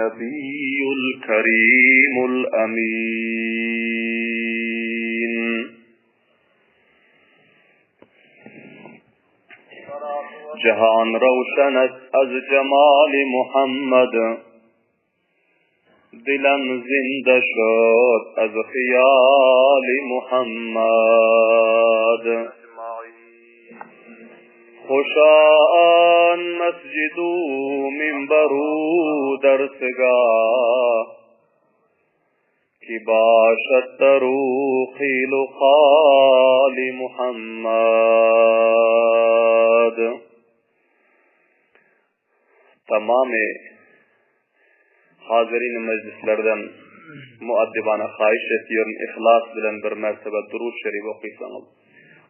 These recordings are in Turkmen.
النبي الكريم الأمين جهان روشن است از جمال محمد دلم زنده شد از خیال محمد خوشان مسجد و منبر و درسگاه کی باشد در قیل و قال محمد Tamamy hazirin mejlislerden muaddibana haýyş etýärin yhlas bilen bir mertebe durud şerif okysaňyz.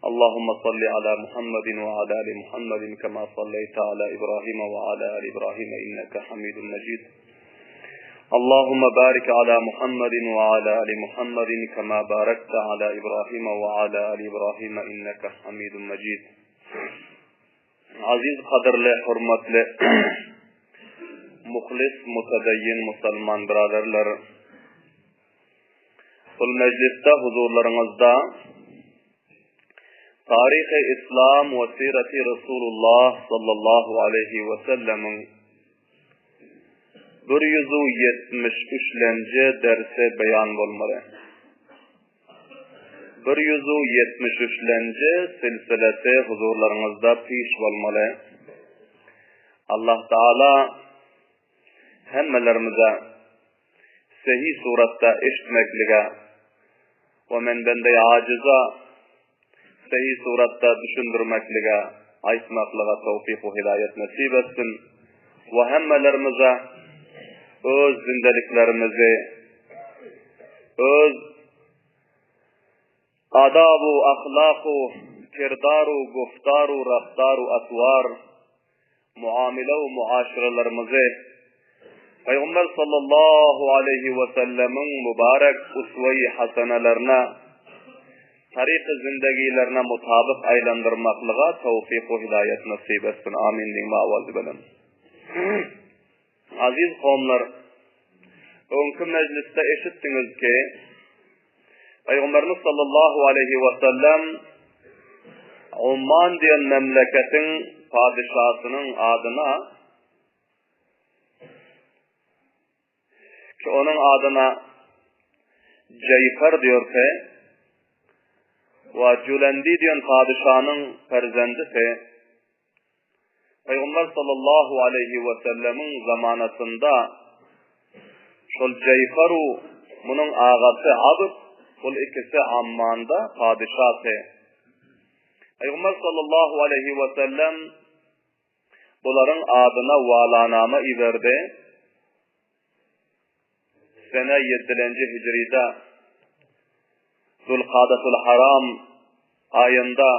Allahumma salli ala Muhammedin we ala ali Muhammedin kema salleýte ala Ibrahim we ala ali Ibrahim inneke Hamidun Mejid. Allahumma barik ala Muhammedin we ala ali Muhammedin kema barakte ala Ibrahim we ala ali Ibrahim inneke Hamidun Mejid. Aziz gadyrly hormatly muhlis mutadayyin musulman biraderler. Bul mejlisde huzurlaryňyzda Taryhy Islam we Sirati Resulullah sallallahu aleýhi we sellemiň 173-lenji dersi beýan bolmaly. 173-lenji silsilesi huzurlaryňyzda piş bolmaly. Allah Taala hemmelerimize sehi suratda eşitmeklige we men bende ajiza sehi suratda düşündirmeklige, aýtmaklyga towfyk we hidaýat nesip etsin we hemmelerimize öz zindeliklerimizi öz adabu ahlaku kirdaru guftaru raftaru atwar muamele we muaşyralarymyzy Pygamber sallallahu aleýhi we sellemiň mübarek uswe-i hasenelerine, taryky zindegilerine mutabyk aýlandyrmaklyga towfyk we hidaýat nesip etsin. Amin diýiň bu awazy bilen. Aziz kowumlar, öňki mejlisde eşitdiňiz ki, Pygamberimiz sallallahu aleýhi we sellem Umman diýen memleketiň padyşasynyň adyna ki onuň adyna Jeýfer diýorse we Jülendi diýen padyşanyň perzendisi Pygamber sallallahu aleýhi we sellemiň zamanasynda şol Jeýfaru munuň agasy Abd bul ikisi Ammanda padyşasy. Pygamber sallallahu aleýhi we sellem bularyň adyna walanama iberdi. Sene ýedilenji hijride Zulkadatul Haram aýynda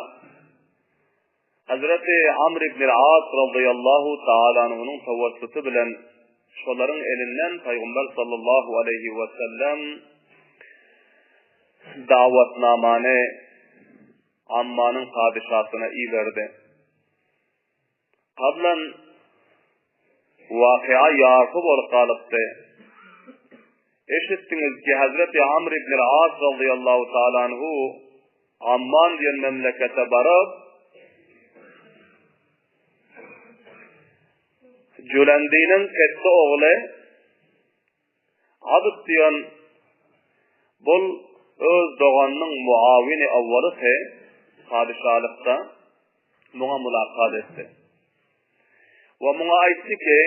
Hezreti Amr ibn al-As razyýallahu taala anhunyň tawassuty bilen şolaryň elinden Pygamber sallallahu aleýhi we sellem dawatnamany Ammanyň padyşasyna iberdi. Gablan wakea ýarpy bolup galypdy. Eşitdiňiz ki, Hezreti Amr ibn al-As razyýallahu taala anhu Amman diýen memlekete baryp, Jülendiniň ketde ogly Abyt diýen bul öz doganynyň muawini awwalysy padyşalykda muňa mulakat etdi. We muňa aýtdy ki,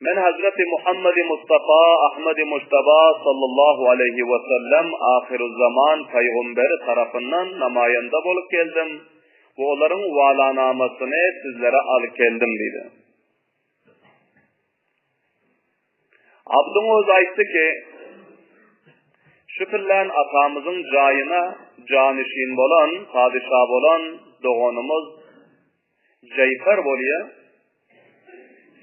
Men Hazreti Muhammedi Mustafa Ahmedi Mujtaba sallallahu aleýhi we sellem ahyruzzaman pygomberi tarapyndan namaýanda bolup geldim we olaryň walanamasyny sizlere alyp geldim diýdi. Abdyň özi aýtdy ki, Şu pillän atamyzyň jaýyna janyşin bolan, padyşa bolan doganymyz Jeýfer bolýa.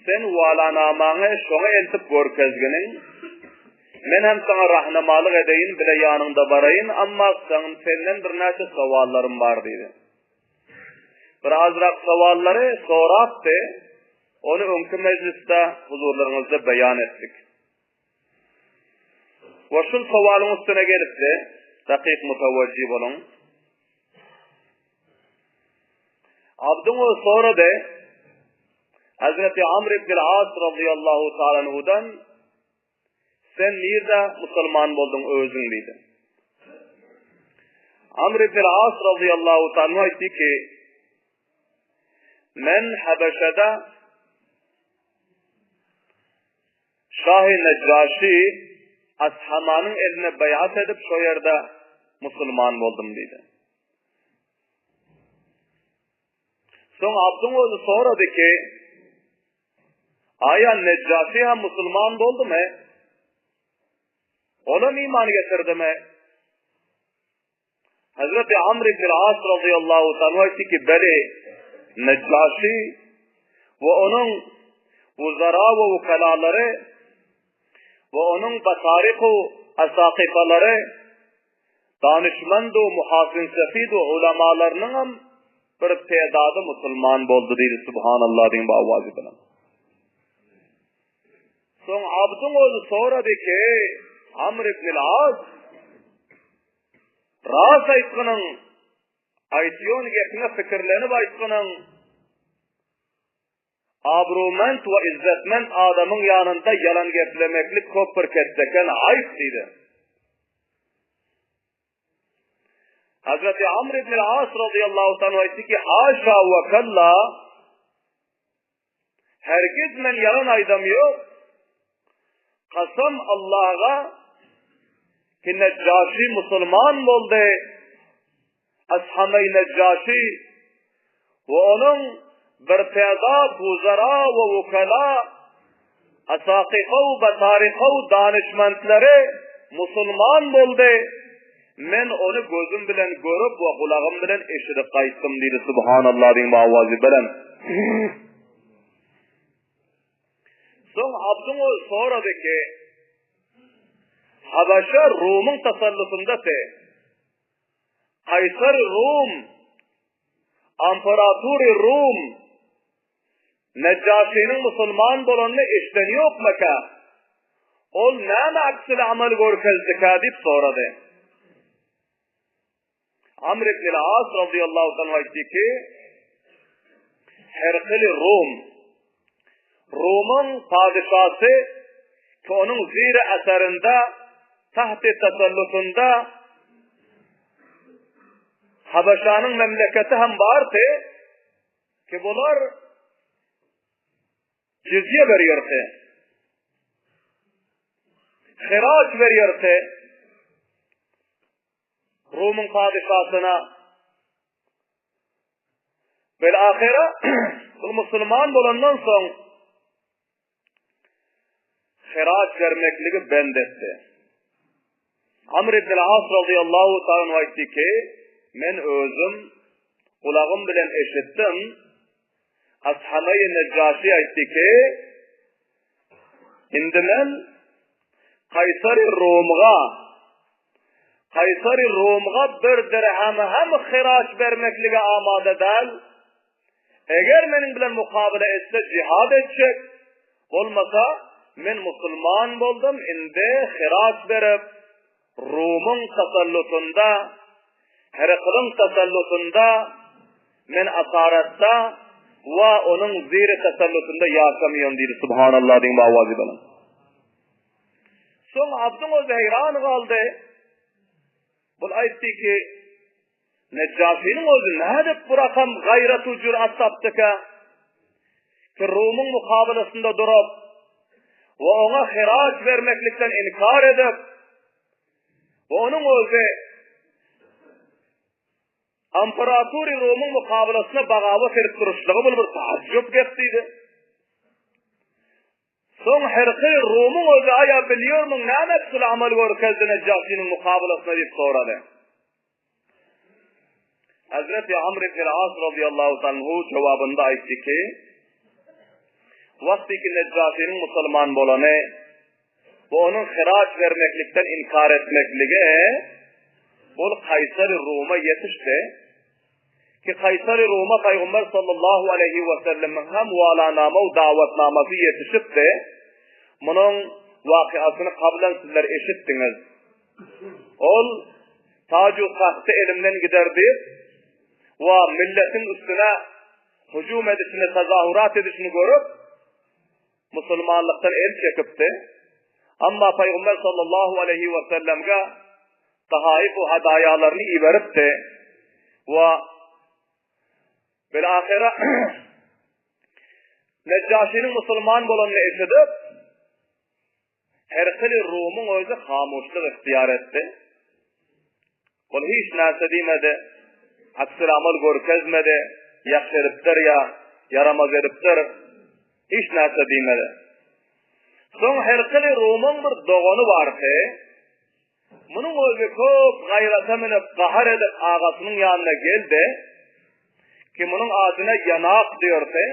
Sen walanamaňy şoňa eltip görkezginiň. Men hem saňa rahnamalyk edeýin, bile ýanyňda baraýyn, amma senden birnäçe sowallarym bar diýdi. Bir azrak sowallary sorapdy. Ony öňki mejlisde huzurlaryňyzda beýan etdik. We şul sowalyň üstüne gelipdi, dakyk mutawajjih boluň. Abdyň özi sorady, Hazreti Amr ibn al-As radıyallahu ta'ala anhudan Sen nirde musulman bolduň özüň diýdi. Amr ibn al-As radıyallahu ta'ala aýtdy ki, Men Habeşada Şahy Nejaşi Ashamanyň eline beýat edip şo ýerde musulman boldum diýdi. Soň Abdyň özi sorady ki, Aýa Nejjaşy hem musulman boldumy? Olam iman getirdimi? Hazreti Amr ibn al-As radıyallahu ta'ala aýtdy ki, Beli, Nejjaşy we onuň wuzara we wukalalary we onuň bataryku asakyfalary Danyşmend-u muhasyn sefid-u ulamalarynyňam bir tedady musulman boldy diýdi Subhanallah diýiň bu awazy bilen. Soň abdyň özi sorady ki, Amr ibn al-As, ras aýtgynyň, aýtýan gepiňe pikirlenip aýtgynyň, Abrowment we izzetment adamyň ýanynda ýalan geplemeklik köp bir ketdeken aýp diýdi. Hazreti Amr ibn al-As radıyallahu ta'ala aýtdy ki, haşa we kalla, hergiz men ýalan aýdam ýok. Kasam Allah'a ki Neccaşi musulman boldy. Ashameý Nejjaşy we onuň bir tädat wuzara we wukala, asakyka we bataryka we danyşmentleri musulman boldy. Men ony gözüm bilen görüp we gulagym bilen eşidip gaýtdym diýdi. Subhanallah diýiň bu awazy bilen. Soň Abdyň özi sorady ki, Habaşa Rumyň tasallutynda-ty. Kaýsar Rum, Amperatury Rum, Nejjaşynyň musulman bolanyny eşiden ýokmyka? Ol näme aksyl amal görkezdikä diýip sorady. Amr ibn al-As radıyallahu anhu aýtdy ki, Herkili Rum, Rumyň padyşasy ki onuň ziri asarynda tahti tasallutynda Habaşanyň memleketi hem bardy ki bular jizye berýärdi. Hiraç berýärdi. Rumyň padyşasyna Bil-ahyra bu musulman bolandan soň hiraç bermekligi bend etdi. Amr ibn al-As radıyallahu ta'ala aýtdy ki, men özüm gulagym bilen eşitdim. Ashameý Nejjaşy aýtdy ki, indi men Kaýsary Rumga Kaýsary Rumga bir dirhem hem hyraç bermeklige amada däl. Eger meniň bilen mukabala etse jihad etjek, bolmasa men musulman boldum, indi hyraç berip Rumyň tasallutynda, Heraklyň tasallutynda men asaratda we onuň ziri tasallutynda ýaşamaýan diýdi. Subhanallah diýiň bu awazy bilen. Soň Abdyň özi heýran galdy. Bul aýtdy ki, Nejjaşynyň özi nädip bu rakam gaýrat-u jürat tapdyka? Ki Rumyň mukabalasynda durup we oňa hyraç bermeklikden inkar edip, we onuň özi Amperatury Rumyň mukabalasyna bagawat edip duruşlygy bul bir taajjup gep diýdi. Soň Herkil Rumyň özi aýa bilýärmiň näme şul amal görkezdi Nejjaşynyň mukabalasyna diýip sorady. Hazreti Amr ibn al-As radıyallahu anhu jogabynda aýtdy ki, Wagty ki Nejjaşynyň musulman bolany we onuň hyraç bermeklikden inkar etmekligi ol Kaýsary Ruma ýetişdi. Ki Kaýsary Ruma Pygamber sallallahu aleýhi we sellemiň hem walanama we dawatnamasy ýetişipdi. Munuň wakyasyny kablan sizler eşitdiňiz. Ol taju tagty elimden gider diýip we milletiň üstüne hüjüm edişini, tazahurat edişini görüp, musulmanlykdan el çekipdi. Amma Pygamber sallallahu aleýhi we sellemge tahaif we hadaýalaryny iberipdi we bil-ahyra Nejjaşynyň musulman bolanyny eşidip, Herkili Rumyň özi hamuşlyk ygtyýar etdi. Ol hiç närse diýmedi, aksül-amal görkezmedi, ýagşy edipdir ýa ýaramaz edipdir, hiç närse diýmedi. Soň Herkili Rumyň bir dogany bardy. Munuň özi köp gaýrata münüp, gahar edip agasynyň ýanyna geldi, ki munuň adyna Ýanak diýerdi.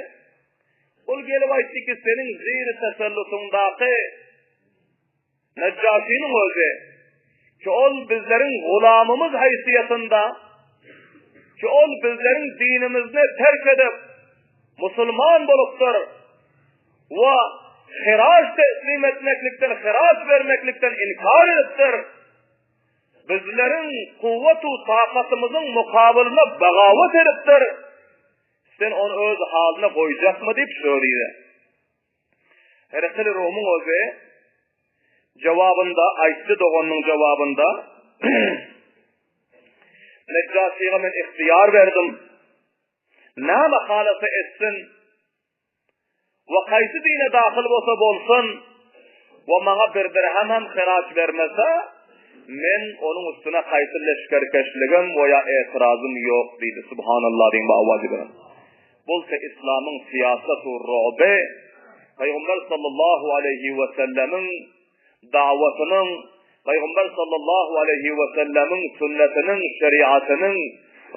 Ol gelip aýtdy ki, seniň ziri tesellutyňdaky Nejjaşynyň özi, ki ol bizleriň gulamymyz haýsyýetinde, ki ol bizleriň dinimizni terk edip, musulman bolupdyr we hiraç teslim etmeklikden, hiraç bermeklikden inkar edipdir. Bizleriň kuwwat-u takatymyzyň mukabylyna bagawat edipdir. Sen ony öz halyna goýjakmy diýip şo diýdi. Herekeli Rumyň özi jogabynda aýtdy doganynyň jogabynda Nejjaşyga men ygtyýar berdim. Näme halasa etsin we haýsy dine dahyl bolsa bolsun we maňa bir dirhem hem hyraç bermese, men onuň üstüne haýsy leşgerkeşligim we ýa etirazym ýok diýdi. Subhanallah diýiň bu awazy bilen. Bolsa islamyň syýasatu roby Pygamber sallallahu aleýhi we sellemiň dawatynyň, Pygamber sallallahu aleýhi we sellemiň sünnetiniň, şeriatynyň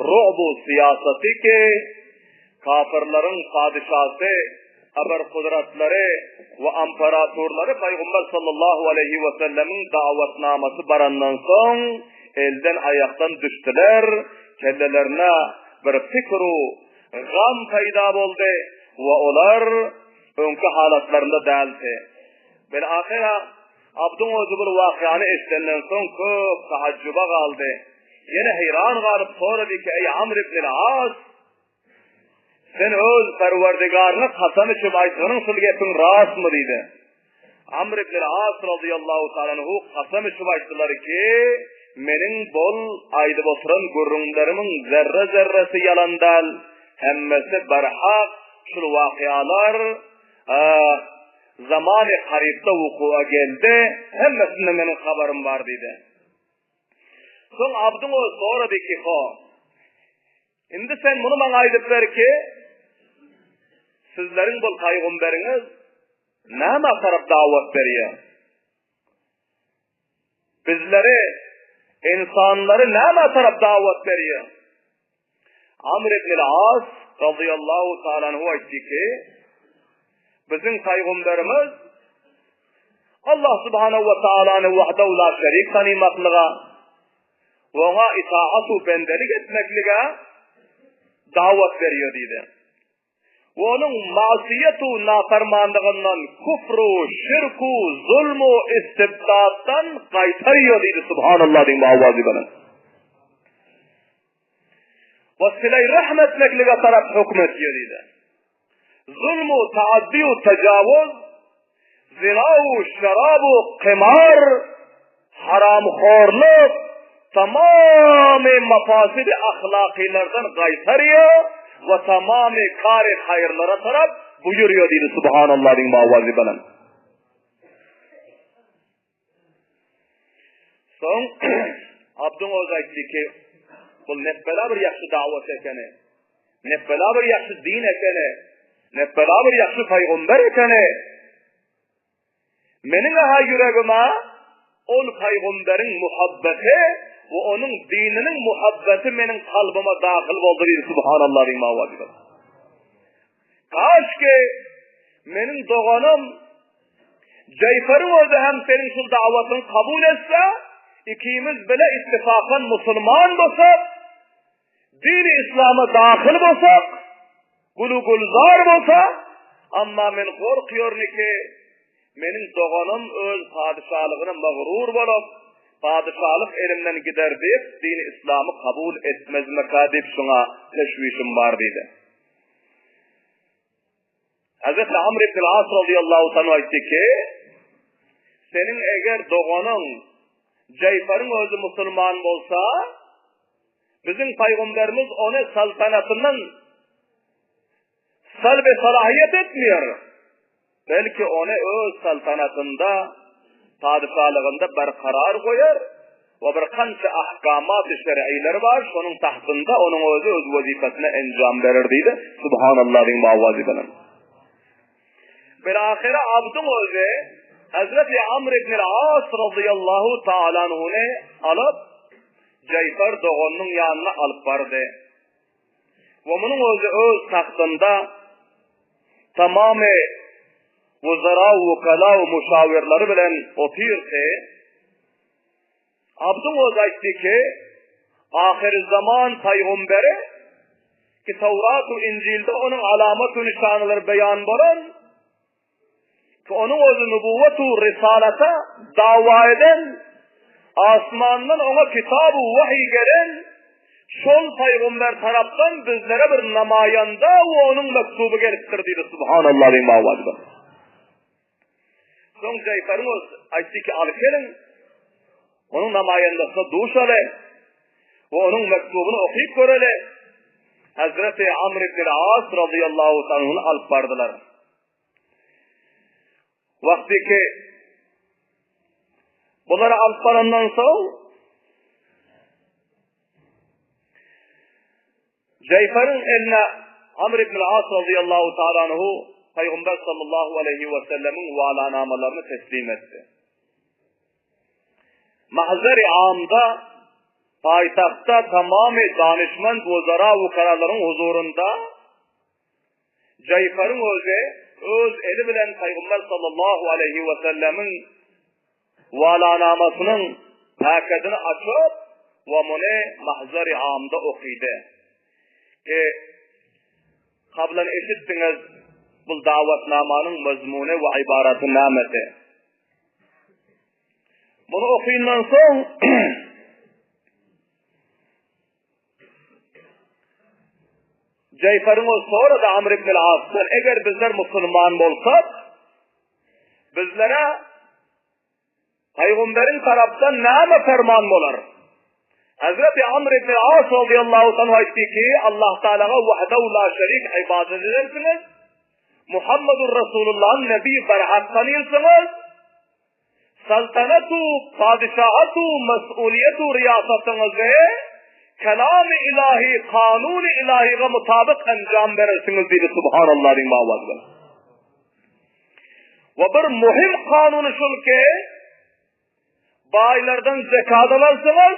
ru'bu syýasaty ki, kafirleriň padyşasy, aberkudratlary we amperatorlary Pygamber sallallahu aleýhi we sellemiň dawatnamasy barandan soň elden aýakdan düşdüler, kellelerine bir pikru gam peýda boldy we olar öňki halatlarynda däldi. Bil-ahyra, Abdyň özi bir wakyany eşidenden soň köp taajjuba galdy. Ýene heýran galyp sorady ki, Eý Amr ibnil As! Sen öz Perwerdigaryňa kasam içip aýtanyň şul gepiň rastmy? diýdi. Amr ibnil As razyýallahu taala anhu kasam içip aýtdylar ki, Meniň bol aýdyp oturan gürrüňlerimiň zerre-zerresi ýalan däl, hemmesi barhak şul wakyalar Zamany garypda wukuwa geldi, hemmesinden meniň habarym bar diýdi. Soň Abdyň özi sorady ki, Ho, indi sen muny maňa aýdyp ber ki, sizleriň bul paýgamberiňiz nämä tarap dawat berýär? Bizleri, ynsanlary nämä tarap dawat berýär? Amr ibn al-As razyýallahu taala anhu aýtdy ki, biziň paýgamberimiz Allah subhanahu wa taalany wahdahu la şerik tanymaklyga we oňa itaat we bendelik etmeklige dawat berýär diýdi. We onuň magsyýet we nafarmanlygyndan, kufr we şirk we zulm we istibdatdan gaýtarýar diýdi. Subhanallah diýiň bu awazy bilen. We sileý rahm etmeklige tarap höküm etýär diýdi. Zulm we taaddi we tejawuz, zina we şerab we qimar, haramhorluk, tamamy mafasidi ahlakylardan gaýtarýar we tamamy kary haýyrlara tarap buýurýar diýdi. Subhanallah diýiň bu awazy bilen. Soň Abdyň özi aýtdy ki, bu nepbela bir ýagşy dawat ekeni. Nepbela bir ýagşy din ekeni. Nepbela bir ýagşy paýgamber ekeni. Meniň aha ýüregime ol paýgamberiň muhabbeti we onuň dininiň muhabbeti meniň kalbyma dahyl boldy diýdi. Subhanallah diýip awazy. Kaşki meniň doganym Jeýferiň özi hem seniň şul dawatyňy kabul etse, ikimiz bile ittifakan musulman bolsak, Dini islama dahyl bolsak, güli gülzar bolsa, amma men gorkýaryn ki, meniň doganym öz padyşalygyna magrur bolup, padyşalyk elimden gider diýip, dini islamy kabul etmezmika diýip şuňa teşwişim bar diýdi. Hazreti Amr ibn As radıyallahu anhu aýtdy ki, seniň eger doganyň Jeýfaryň özi musulman bolsa, biziň paýgamberimiz ony saltanatyndan salbe salahiýet etmeýär. Belki ony öz saltanatynda, padyşalygynda berkarar goýar we bir kança ahkamat-y şer'ileri bar, şonuň tahtynda onuň özi öz wezipesine enjam berer diýdi. Subhanallah diýiň bu awazy bilen. Bilahyra abdyň özi Hazreti Amr ibn al-As radıyallahu ta'ala anhuny alyp, Jeýfar doganynyň ýanyna alyp bardy. We munuň özi öz tagtynda tamamy wuzara, wukala we muşawirleri bilen otyrdy. Abdyň özi aýtdy ki, Ahyrzaman pygamberi ki Tawrat we Injilde onuň alamat we nyşanalary beýan bolan, Ki onuň özi nubuwwet-u risalata dawa eden, asmandan oňa kitap-u wahyý gelen şol pygamber tarapdan bizlere bir namaýanda we onuň mektuby gelipdir diýdi. Subhanallah diýiň baba. Soň Jeýfaryň özi aýtdy ki, alyp geliň. Onuň namaýandasyna duşaly we onuň mektubyny okyp göreli. Hazreti Amr ibn al-As radıyallahu anhuny alyp bardylar. Wagty ki bulary alyp barandan soň Jeýfaryň eline Amr ibn al-As radıyallahu ta'ala anhu Peygamber sallallahu aleyhi ve sellemiň walanamalaryny teslim etdi. Mahzar-y amda paýtagtda tamamy danyşmend wuzara wukaralaryň huzurynda Jeýfaryň özi öz eli bilen Pygamber sallallahu aleýhi we sellemiň walanamasynyň pakedini açyp we muny mahzary amda okydy. Ki, kablan eşitdiňiz bul dawatnamanyň mazmuny we ybaraty nämedi? Muny okyndan soň Jeýfaryň ol sorady Amr ibn al-Asdan, eger bizler musulman bolsak, bizlere Pygamberiň tarapdan näme ferman bolar? Hazreti Amr ibn al-As radıyallahu anhu aýtdy ki, Allah Taalaga wahdahu la şerik ibadet edersiňiz. Muhammedur Resulullah'ın nebi berhak tanyrsyňyz. Saltanat-u, padyşahat-u, mes'uliýet-u riýasatyňyzy Kelamy ilahi, kanuny ilahiga mutabyk enjam berersiňiz diýdi Subhanallah diýiň bawaz bilen. We bir muhim kanuny şul ki, baýlardan zekat alarsyňyz,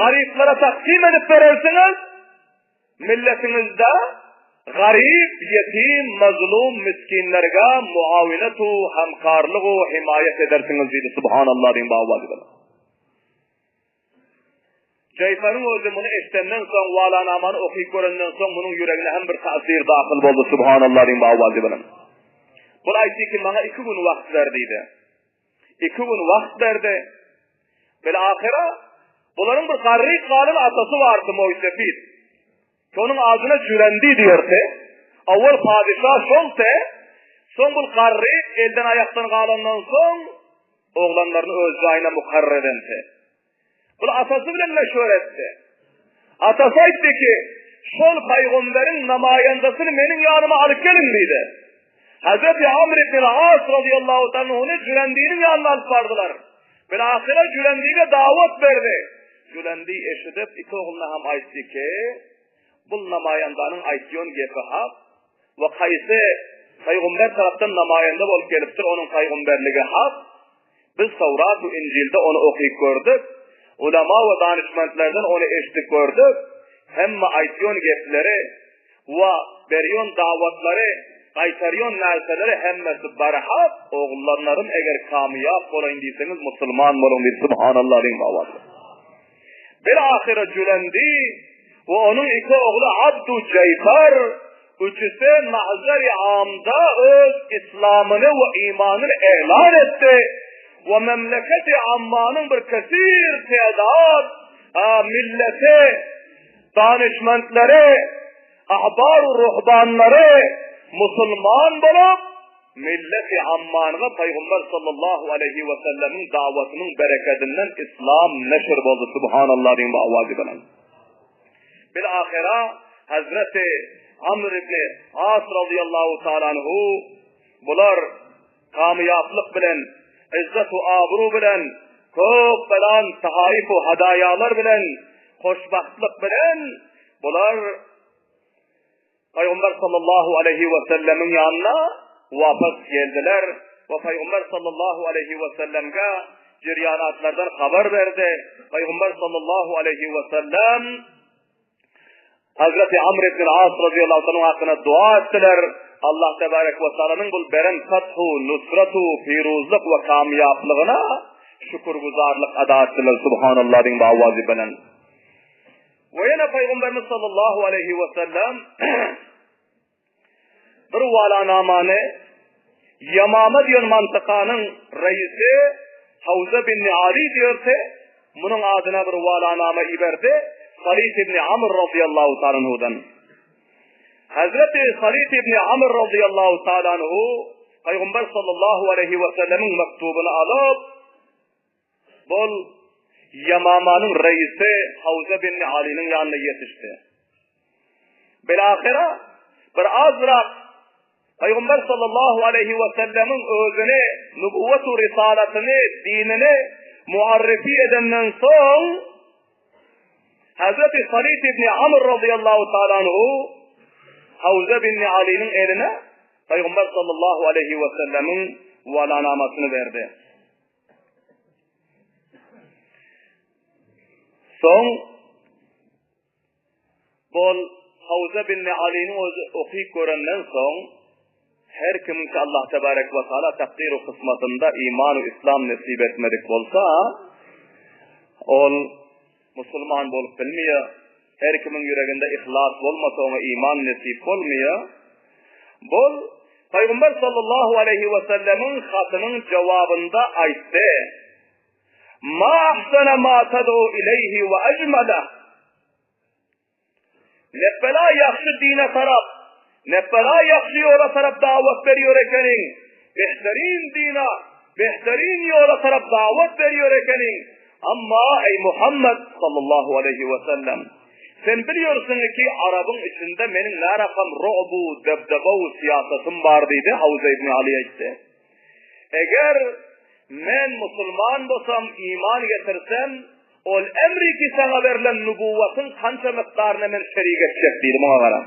garyplara taksim edip berersiňiz, Milletiňizde garyp, ýetim, mazlum, miskinlerge muawinet-u, hemkarlyk-u, himaýat edersiňiz diýdi. Subhanallah diýiň baba diýdi. Jeýfaryň özi muny eşidenden soň, walanamany okyp görenden soň munuň ýüregine hem bir täsir dahyl boldy. Subhanallah diýiň baba diýdi. Bul aýtdy ki, maňa iki gün wagt ber diýdi. Iki gün wagt berdi. Bil-ahyra, bularyň bir garryk galan atasy bardy, Moýsefit. Şonuň adyna Jürendi diýerdi. Owal padyşa şoldy. Soň bul garryk elden-aýakdan galandan soň, oglanlaryny öz jaýyna mukarrar edendi. Bul atasy bilen meşwere etdi. Atasy aýtdy ki, şol pygamberiň namaýandasyny meniň ýanyma alyp geliň diýdi. Hazreti Amr ibn al-As radıyallahu anhuny Jülendiniň ýanyna alyp bardylar. Bilahyra Jülendige dawat berdi. Jülendi eşidip iki ogluna hem aýtdy ki, bul namaýandanyň aýtýan gepi hak we kaýsy pygamber tarapdan namaýanda bolup gelipdir, onuň pygamberligi hak. Biz Tawrat we Injilde ony okyp gördük, ulama we danyşmentlerden ony eşidip gördük, hemme aýtýan gepleri we berýän dawatlary, gaýtarýan närseleri hemmesi barhak, ogullanlarym eger kamyýap bolaýyn diýseňiz musulman boluň diýdi, Subhanallah diýiň baba. Bil ahyra Jülendi. we onuň iki ogly Abdu Jeýfar üçüsi mahzary amda öz islamyny we imanyny yglan etdi we memleketi Ammanyň bir kesir tädat milleti, danyşmentleri, ahbar-u ruhbanlary musulman bolup, Milleti Ammanyga Pygamber sallallahu aleýhi we sellemiň dawatynyň berekedinden Islam neşir boldy Subhanallah diýiň bu awazy bilen. Bil ahyra Hazreti Amr ibn As radiyallahu taala anhu bular kamyýaplyk bilen, izzet we abru bilen, köp belan tahaif we hadaýalar bilen, hoşbagtlyk bilen bular Pygamber sallallahu aleýhi we sellemiň ýanyna wapas geldiler we Pygamber sallallahu aleýhi we sellemge jerýanatlardan habar berdi. Pygamber sallallahu aleýhi we sellem Hazreti Amr ibn As radıyallahu anh hakyna dua etdiler. Allah tebarek we taalanyň bul beren fathu, nusratu, piruzlyk we kamyýaplygyna şükürgüzarlyk ada etdiler. Subhanallah diýiň bu awazy bilen. We ýene Pygamberimiz sallallahu aleýhi we sellem bir walanamany Ýamama diýen mantykanyň reisi Hawza bin Ali diýerdi, munuň adyna bir walanama iberdi Salit ibn Amr radiyallahu ta'ala anhudan. Hazreti Salit ibn Amr radiyallahu ta'ala anhu Pygamber sallallahu aleýhi we sellemiň mektubyny alyp Bol Ýamamanyň reisi Hawza bin Alynyň ýanyna ýetişdi. Bilahyra bir azrak Pygamber sallallahu aleýhi we sellemiň özüni, nubuwwet we risalatyny, dinini muarrifi edenden soň Hazreti Salit ibn Amr radıyallahu taala anhu Hawza bin Alynyň eline Pygamber sallallahu aleýhi we sellemiň walanamasyny berdi. Soň bol Hawza bin Alynyň özi okyp görenden soň her kimiňki Allah tebarek we taala takdyr we kysmatynda iman we islam nesip etmedik bolsa ol Musulman bolup bilmeýär. Her kimiň ýüreginde yhlas bolmasa oňa iman nesip bolmaýar. Bol Pygamber sallallahu aleýhi we sellemiň hatynyň jogabynda aýtdy. Ma ahsana ma tad'u ileýhi we ajmala. Nepbela ýagşy dine tarap, nepbela ýagşy ýola tarap dawat berýär ekeniň. Behterin dine, behterin ýola tarap dawat berýär ekeniň. Amma eý Muhammed sallallahu aleýhi we sellem, sen bilýärsiň ki arabyň içinde meniň närakam ro'bu, debdeba we syýasatym bar diýdi, Hawza ibn Ali aýtdy. Eger men musulman bolsam, iman getirsem, Ol emri ki saňa berlen nubuwatyň kança mukdaryna men şerik etjek diýdi muňa gara.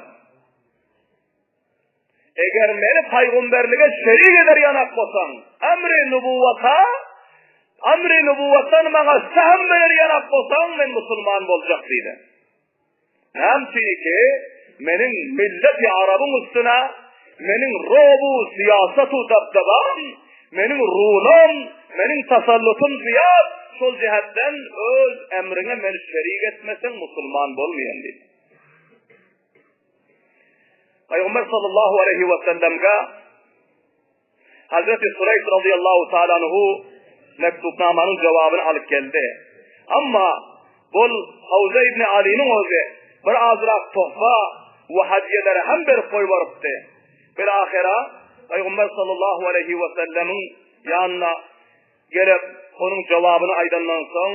Eger meni paýgumberlige şerik eder ýanak bolsaň, emri nubuwata, emri nubuwatdan maňa sähm berer ýanak bolsaň, men musulman boljak diýdi. Näme üçin ki, meniň milleti arabyň üstüne, meniň robu, syýasatu dabdabam, meniň rulam, meniň tasallutym zyýat, şol jähetden öz emriňe meni şerik etmeseň musulman bolmaýan diýdi. Pygamber sallallahu aleýhi we sellemge Hazreti Sureýt razyýallahu taala anhu mektubnamanyň jogabyny alyp geldi. Amma bol Hawza ibn Alynyň özi bir azrak tohfa we hadiýeleri hem berip goýberipdi. Bilahyra Pygamber sallallahu aleýhi we sellemiň ýanyna Gelip, onuň jogabyny aýdandan soň,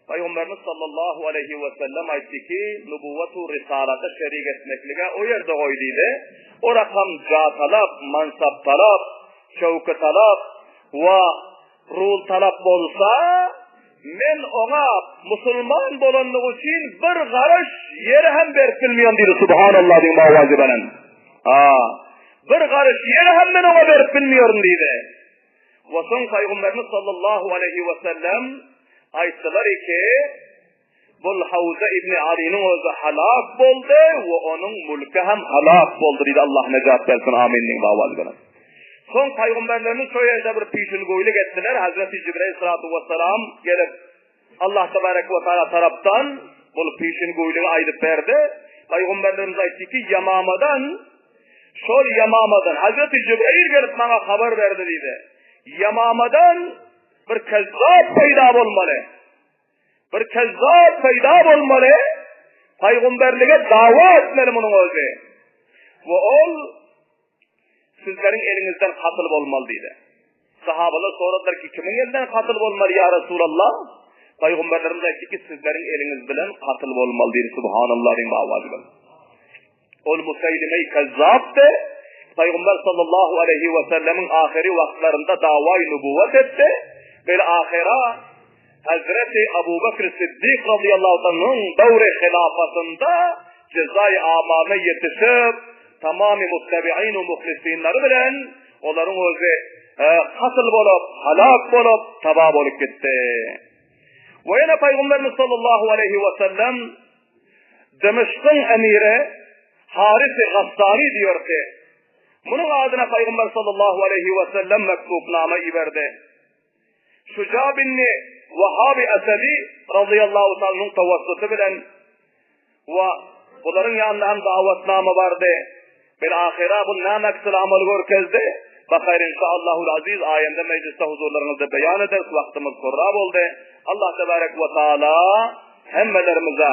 Pygamberimiz sallallahu aleýhi wesellem aýtdy ki, Nubuwwatu risalata şerik etmeklige o ýerde goý diýdi. O rakam ja talap, mansap talap, çöwki talap we rul talap bolsa, men oňa musulman bolanlygy üçin bir garyş ýeri hem berip bilmeýän diýdi. Subhanallah diýiň owazy bilen. Ha, bir garyş ýeri hem men oňa berip bilmeýärin diýdi. We soň Pygamberimiz sallallahu aleýhi we sellem aýtdylar ki, Bul Hawza ibn Alynyň özi halak boldy we onuň mülki hem halak boldy diýdi. Allah nejat bersin. Amin diýiň bawaz bilen. Soň Pygamberlerimiz şo ýerde bir pişingöýlik etdiler. Hazreti Jibril salatu we salam gelip Allah tebarek we taala tarapdan. Bolup pişingöýligi aýdyp berdi. Pygamberlerimiz aýtdy ki, Ýamamadan, şol Ýamamadan Hazreti Jibrail gelip maňa habar berdi diýdi. Ýamamadan bir kezzap peýda bolmaly. Bir kezzap peýda bolmaly, pygamberlige dawa etmeli munuň özi. We ol sizleriň eliňizden katyl bolmaly diýdi. Sahabalar soradylar ki, kimiň elinden katyl bolmaly ýa Resulallah? Pygamberlerimiz aýtdy ki, sizleriň eliňiz bilen katyl bolmaly diýdi. Subhanallah diýip awaz bilen. Ol Museýlime-i Kezzapdy. Pygamber sallallahu aleýhi we sellemiň ahyry wagtlarynda dawaýy nubuwwat etdi. Bil ahyra Hazreti Abu Bekr Siddik razyýallahu anhuň döwri hilafatynda jezaý amalyna ýetişip, tamamy muttebi'in we muhlisinleri bilen olaryň özi katl bolup, halak bolup, taba bolup gitdi. We ýene Pygamberimiz sallallahu aleýhi we sellem Demeşkiň emiri Harisi Gassani diýer ki, munuň adyna Pygamber sallallahu aleýhi we sellem mektubnama iberdi. Şuja binni Wahaby Esedi razyýallahu taalanuň tawassuty bilen we bularyň ýanynda hem dawatnama bardy. Bil ahyra bu näme aksyl amal görkezdi? Bakar inşaallahul aziz aýende mejlisde huzurlaryňyzda beýan ederis wagtymyz kurra boldy. Allah tebarek we taala hemmelerimize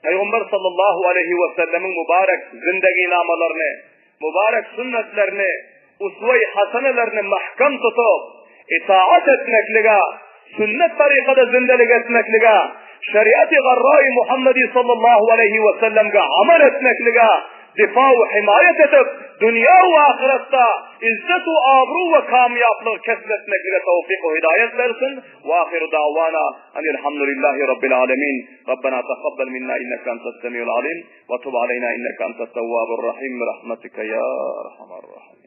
Pygamber sallallahu aleýhi we sellemiň mübarek zindeginamalaryny Mübarek sünnetlerini, uswe-i hasenelerini mähkem tutup, itaat etmeklige, sünnet tarykada zindelik etmeklige, şeriat-i garra-i Muhammedi sallallahu aleýhi we sellemge amal etmeklige difa we himaýat edip, dünýä we ahyretde izzet we abru we kamýaplygy kesp etmeklige towfyk we hidaýat bersin. Wa ahyru da'wana anilhamdulillahi rabbil alemin. Rabbena takabbal minna inneke entes semiul alim. Ve tub aleyna inneke entet tevvabur rahim bi rahmetike ya erhamer rahimin.